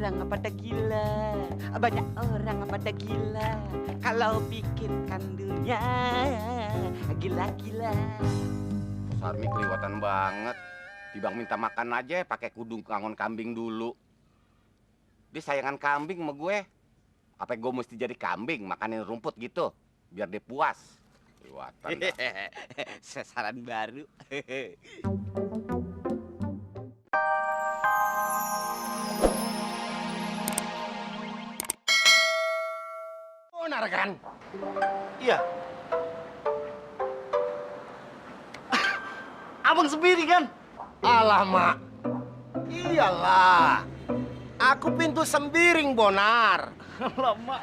orang pada gila, banyak orang pada gila. Kalau pikirkan dunia, gila-gila. Sarmi keliwatan banget. Dibang minta makan aja pakai kudung kangon kambing dulu. Dia sayangan kambing sama gue. Apa gue mesti jadi kambing makanin rumput gitu biar dia puas. Keliwatan. Sasaran baru. Benar kan? Iya. Abang sendiri kan? Alamak. Iyalah. Aku pintu sembiring, Bonar. Lama.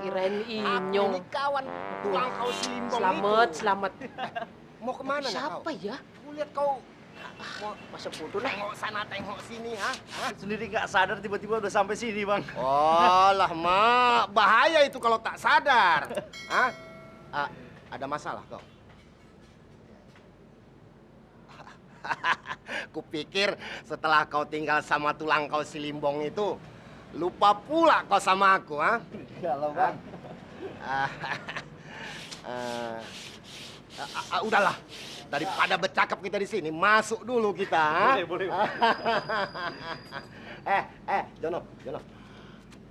Kirain Aku Inyong. ini kawan tukang kau selimbong Selamat, itu. selamat. Mau kemana nak Siapa kau? ya? Aku lihat kau mau Masa bodoh lah. tengok sana, tengok sini, ha? Sendiri nggak sadar tiba-tiba udah sampai sini, Bang. Oh lah, Mak. Bahaya itu kalau tak sadar. Hah? Ada masalah kau? Kupikir setelah kau tinggal sama tulang kau si Limbong itu, lupa pula kau sama aku, ha? Kalau Bang. Udahlah, daripada bercakap kita di sini, masuk dulu kita, ha? Boleh. Jono.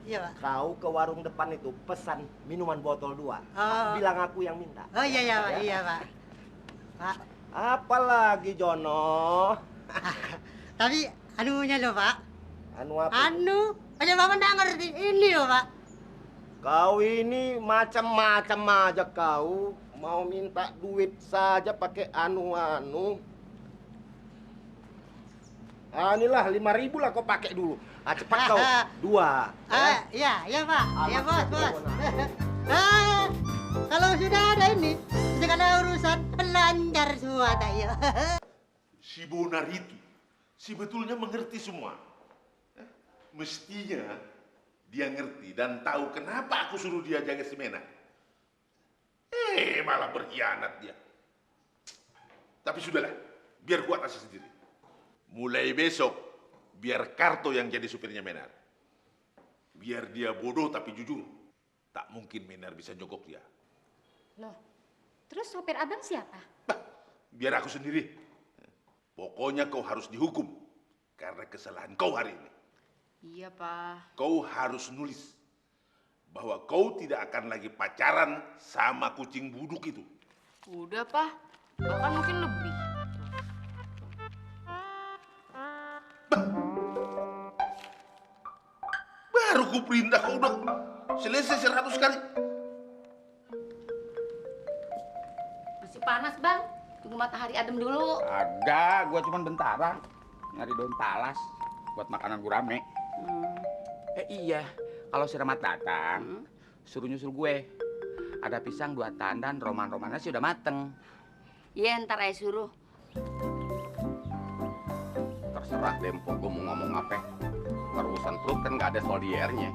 Iya, Pak. Kau ke warung depan itu pesan minuman botol 2. Oh. Bilang aku yang minta. Oh iya, Pak. Iya, Pak. Pak, Apalagi Jono? tapi anunya loh, Pak. Anu apa? Anu, aja Bapak nggak ngerti ini loh, Pak. Kau ini macam-macam aja kau. Mau minta duit saja pakai anu-anu. Inilah 5.000 lah kau pakai dulu. Cepat kau. 2. Iya, Pak. Iya, Amat bos. ya, Bonar. Kalau sudah ada ini, jangan ada urusan pelancar semua, tayo. Si Bonar itu sebetulnya mengerti semua. Mestinya dia ngerti dan tahu kenapa aku suruh dia jaga si Mena. Malah berkhianat dia. Tapi sudahlah, biar kuat aja sendiri. Mulai besok, biar Karto yang jadi supirnya Menar. Biar dia bodoh tapi jujur. Tak mungkin Menar bisa jogok dia. Loh, terus sopir abang siapa? Bah, biar aku sendiri. Pokoknya kau harus dihukum karena kesalahan kau hari ini. Iya, Pak. Kau harus nulis bahwa kau tidak akan lagi pacaran sama kucing buduk itu. Udah, Pak. Bahkan mungkin lebih. Baru ku perintah kau udah selesai 100 kali. Masih panas, Bang. Tunggu matahari adem dulu. Agak, gua cuma bentaran nyari daun talas buat makanan gurame. Iya, kalau si Rahmat datang, suruh nyusul gue. Ada pisang 2 tandan, roman-romannya sih udah mateng. Iya, ntar aja suruh. Terserah deh, mpok gue mau ngomong apa. Urusan perut kan nggak ada soldiernya.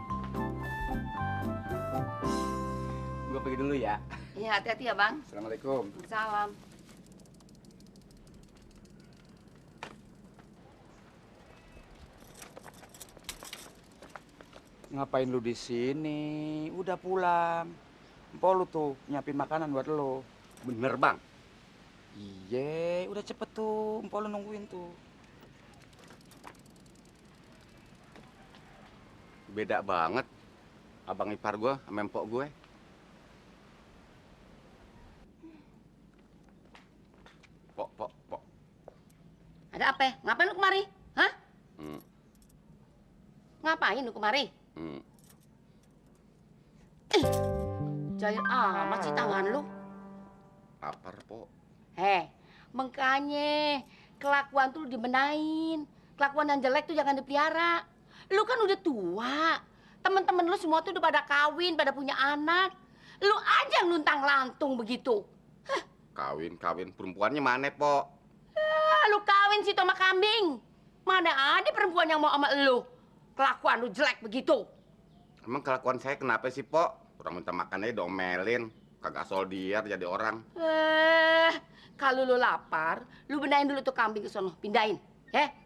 Gue pergi dulu ya. Iya, hati-hati ya, Bang. Assalamualaikum. Salam. Ngapain lu di sini? Udah pulang. Mpok lu tuh nyiapin makanan buat lo. Bener, Bang? Iya, udah cepet tuh. Mpok lu nungguin tuh. Beda banget abang ipar gue sama mpok gue. Pok. Ada apa? Ngapain lu kemari? Hah? Hmm. Ngapain lu kemari? Hmm. Jahil amat sih tangan lu. Lapar, Pok. Makanya kelakuan tuh dibenain. Kelakuan yang jelek tuh jangan dipelihara. Lu kan udah tua. Temen-temen lu semua tuh udah pada kawin, pada punya anak. Lu aja yang luntang-lantung begitu. Kawin. Perempuannya mana, Pok? Lu kawin sih sama kambing. Mana ada perempuan yang mau sama lu. Kelakuan lu jelek begitu. Emang kelakuan saya kenapa sih, Pok? Orang minta makannya domelin. Kagak soldier jadi orang. Kalau lu lapar, lu benain dulu tuh kambing ke sono, pindahin.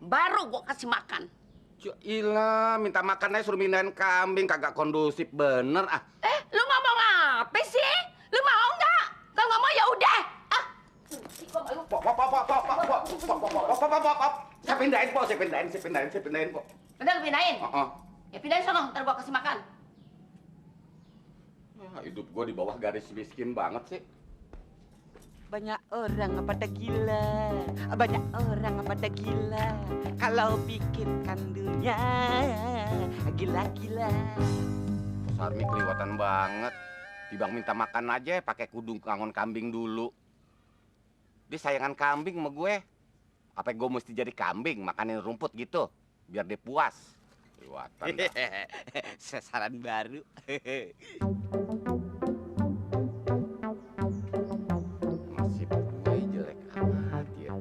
Baru gua kasih makan. Ilah, minta makan aja suruh mindahin kambing, kagak kondusif bener ah. Lu ngomong apa sih? Lu mau nggak? Kalau nggak mau ya udah. Ah. Saya pindahin, Po. Saya pindahin, Po. Udah lu pindahin? Heeh. Ya pindahin sono, ntar gua kasih makan. Hidup gua di bawah garis miskin banget sih. Banyak orang pada gila, banyak orang pada gila. Kalau pikirkan dunia, gila-gila. Sarmi keliwatan banget. Dibang minta makan aja pakai kudung ngangon kambing dulu. Dia sayangan kambing sama gue. Apa gue mesti jadi kambing makanin rumput gitu biar dia puas. Keliwatan. Sasaran baru. Nasib gue jelek amat ya.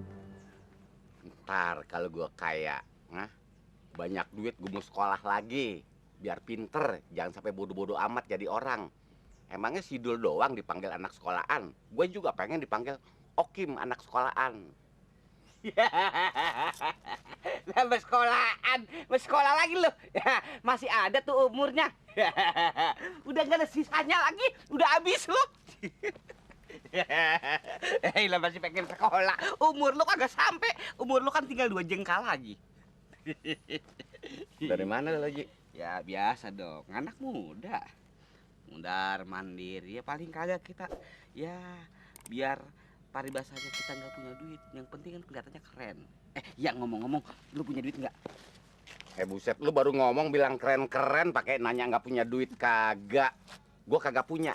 Ntar kalau gue kaya, banyak duit gue mau sekolah lagi. Biar pinter, jangan sampai bodoh-bodoh amat jadi orang. Emangnya Sidul doang dipanggil anak sekolahan? Gue juga pengen dipanggil Okim anak sekolahan. Nambah sekolahan, sekolah lagi loh. Ya, masih ada tuh umurnya. Udah nggak ada sisanya lagi, udah habis lu. Lah masih pengen sekolah. Umur lu kagak sampai. Umur lu kan tinggal 2 jengkal lagi. Dari mana lo, Ji? Ya biasa dong, anak muda. Mundar mandiri ya paling kagak kita. Ya biar paribasanya kita nggak punya duit. Yang penting kan kelihatannya keren. Ya ngomong-ngomong, lu punya duit nggak? Buset, lu baru ngomong bilang keren-keren pakai nanya nggak punya duit kagak. Gua kagak punya.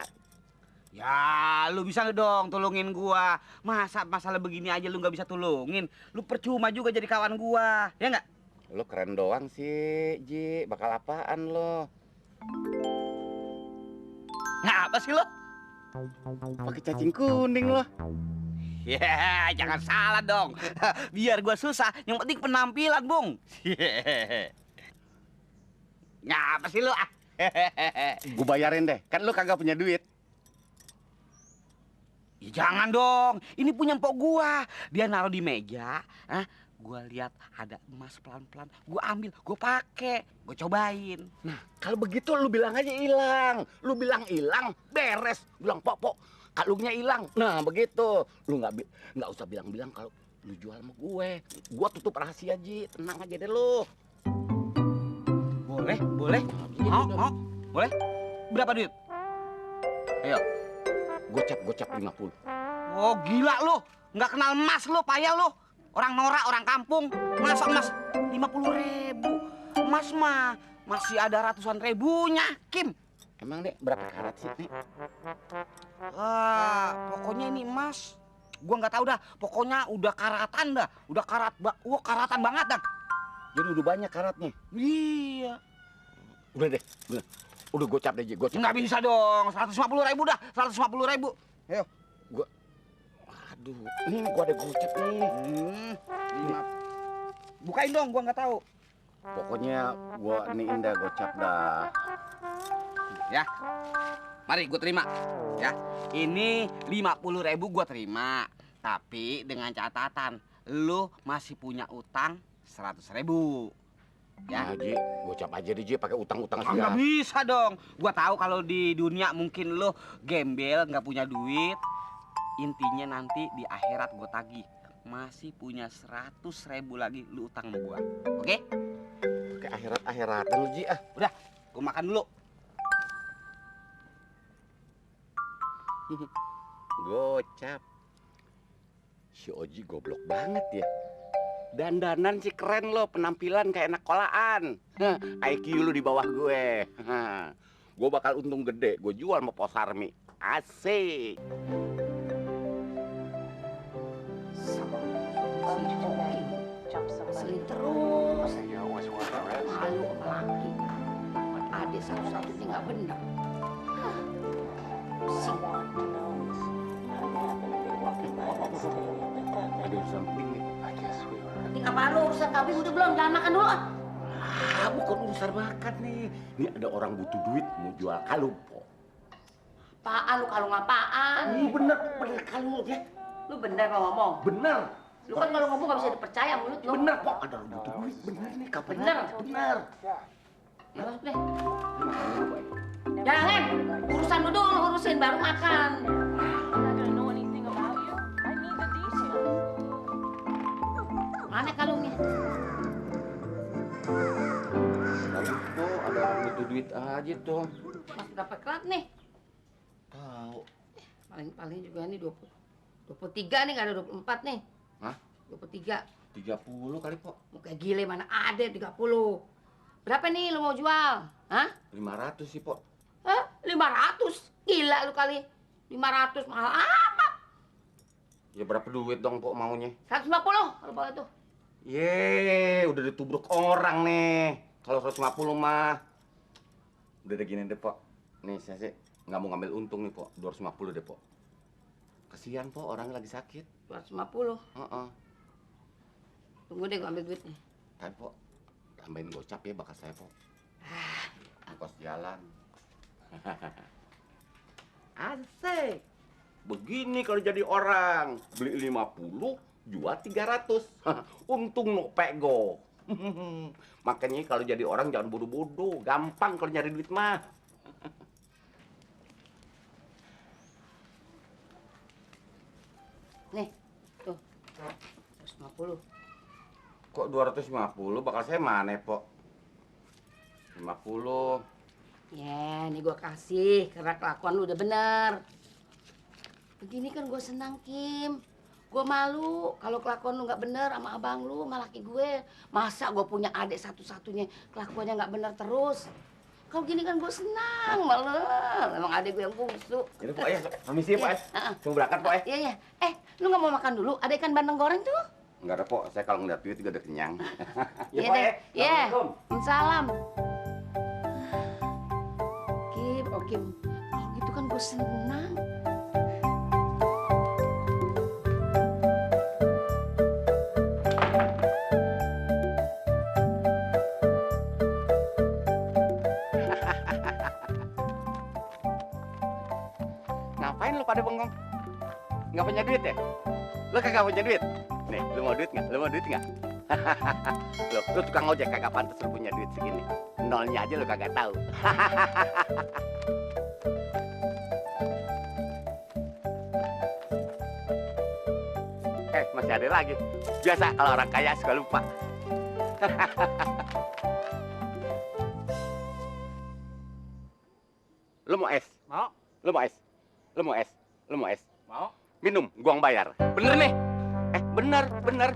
Ya, lu bisa dong tolongin gua. Masa masalah begini aja lu nggak bisa tolongin? Lu percuma juga jadi kawan gua, ya nggak? Lu keren doang sih, Ji. Bakal apaan lo? Ngapa sih lo? Pakai cacing kuning lo. Ya, jangan salah dong. Biar gua susah, yang penting penampilan, Bung. Ngapa sih lo? Gua bayarin deh. Kan lu kagak punya duit. Ya, jangan dong. Ini punya empok gua. Dia naruh di meja, gua lihat ada emas pelan-pelan, gua ambil, gua pakai, gua cobain. Nah, kalau begitu lu bilang aja hilang. Lu bilang hilang, beres. Bilang pok, kalungnya hilang. Nah, begitu. Lu nggak usah bilang-bilang kalau lu jual sama gue. Gua tutup rahasia, Ji. Tenang aja deh lu. Boleh? Mau? Boleh? Berapa duit? Ayo. Gocap 50. Oh, gila lu. Nggak kenal emas lu, payah lu. Orang norak, orang kampung. Masa emas 50.000? Emas mah masih ada ratusan ribunya, Kim. Emang deh berapa karat sih, Nek? Pokoknya ini emas. Gua nggak tahu dah. Pokoknya udah karatan dah. Udah karatan banget dah. Jadi udah banyak karatnya. Iya. Udah deh, udah gocap deh, Ji. Gocap. Nggak bisa dong. 150.000 dah. 150.000. Ayo. Aduh, ini gua ada gocap nih. Bukain dong, gua nggak tahu. Pokoknya gua iniin dah gocap dah. Ya. Mari gua terima. Ya. Ini 50.000 gua terima. Tapi dengan catatan, lu masih punya utang 100.000. Ya, Ji, gocap aja deh, Ji, pakai utang-utang nggak segala. bisa dong. Gua tahu kalau di dunia mungkin lu gembel, nggak punya duit. Intinya nanti di akhirat gue tagih masih punya 100.000 lagi lu utang sama gue, oke? Pakai akhirat-akhiratan lu, Ji, ah. Udah, gue makan dulu. Gocap. Si Oji goblok banget ya. Dandanan sih keren lo, penampilan kayak anak kolaan. IQ lu di bawah gue. Gue bakal untung gede, gue jual sama Pos Sarmi. Asik. Selin terus. Malu sama laki. Adik satu-satunya nggak bener. Pusing. Ada urusan penting nih. Penting apa lu? Urusan kambing udah belum? Jangan makan dulu. Bukan urusan makan nih. Ini ada orang butuh duit mau jual kalung, Po. Apaan lu, kalung apaan? Bener kalung ya. Lu bener kalau ngomong? Bener. Lu kan kalau ngomong gak bisa dipercaya mulut lu. Bener, Pok. Ada butuh duit. Bener nih, kapan? Bener. Bener. Ya masuk deh. Jangan, urusan lu dulu urusin baru makan. Mana kalungnya? Bagus, Pok. Ada orang butuh duit aja tuh. Mas berapa kerat nih? Tahu. Paling juga nih 23 nih, nggak ada 24 nih. Hah? 23. 30 kali, Pok. Kayak gile mana ada 30. Berapa nih lu mau jual? Hah? 500 sih, Pok. Hah? 500? Gila lu kali. 500 mahal amat. Ya berapa duit dong, Pok, maunya? 150 kalau boleh tuh. Ye, udah ditubruk orang nih. Kalau 150 mah. Udah deh gini deh, Pok. Nih, saya sih nggak mau ngambil untung nih, Pok. 250 deh, Pok. Kasihan, Pok, orangnya lagi sakit. 250. Heeh. Tunggu deh gua ambil duitnya. Tapi, Pok, tambahin gocap ya bakal saya, Pok. Ongkos jalan. Asik. Begini kalau jadi orang. Beli 50, jual 300. Untung no pego. Makanya kalau jadi orang jangan bodoh-bodoh. Gampang kalau nyari duit mah. Nih, tuh. 250. Kok 250? Bakal saya mana, Pok? 50. Ya, nih gua kasih karena kelakuan lu udah bener. Begini kan gua senang, Kim. Gua malu kalau kelakuan lu nggak bener sama abang lu, sama laki gue. Masa gua punya adik satu-satunya kelakuannya nggak bener terus? Kalau gini kan gua senang malah. Emang adik gue yang bungsu. Ini, Pok, ya. Permisi ya, Pok, ya. Tunggu berangkat, Pok, ya. Iya, iya. Lu nggak mau makan dulu? Ada ikan bandeng goreng tuh? Enggak ada, Pok. Saya kalau ngeliat duit juga udah kenyang. Iya Pok, deh. ya. Iya. Assalamualaikum. Salam. Kim, oh Kim. Kalau gitu kan gue senang. Ngapain lu pada bengong? Nggak punya duit ya? Lu kagak punya duit? Nih, lu mau duit nggak? Lu mau duit nggak? Lu tukang ojek kagak pantas lu punya duit segini. Nolnya aja lu kagak tahu. Masih ada lagi. Biasa kalau orang kaya suka lupa. Lu mau es? Mau. Lu mau es? Lu mau es? Lu mau es? Mau. Minum, gua yang bayar. Bener nih. Bener, bener.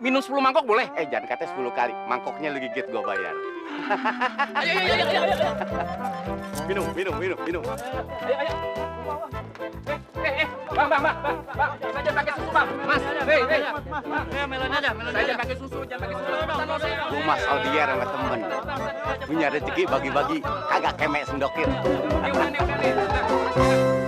Minum 10 mangkok boleh? Jangan katanya 10 kali. Mangkoknya lu gigit, gua bayar. Ayo, ayo, ayo, ayo, ayo. Minum, minum, minum, minum. Ayo, ayo. Bang, saya jangan pakai susu, Bang. Mas, melon aja. Saya jangan pakai susu, Lu mas Aldier sama temen. Punya rezeki bagi-bagi. Kagak kemek sendokin. Udah nih.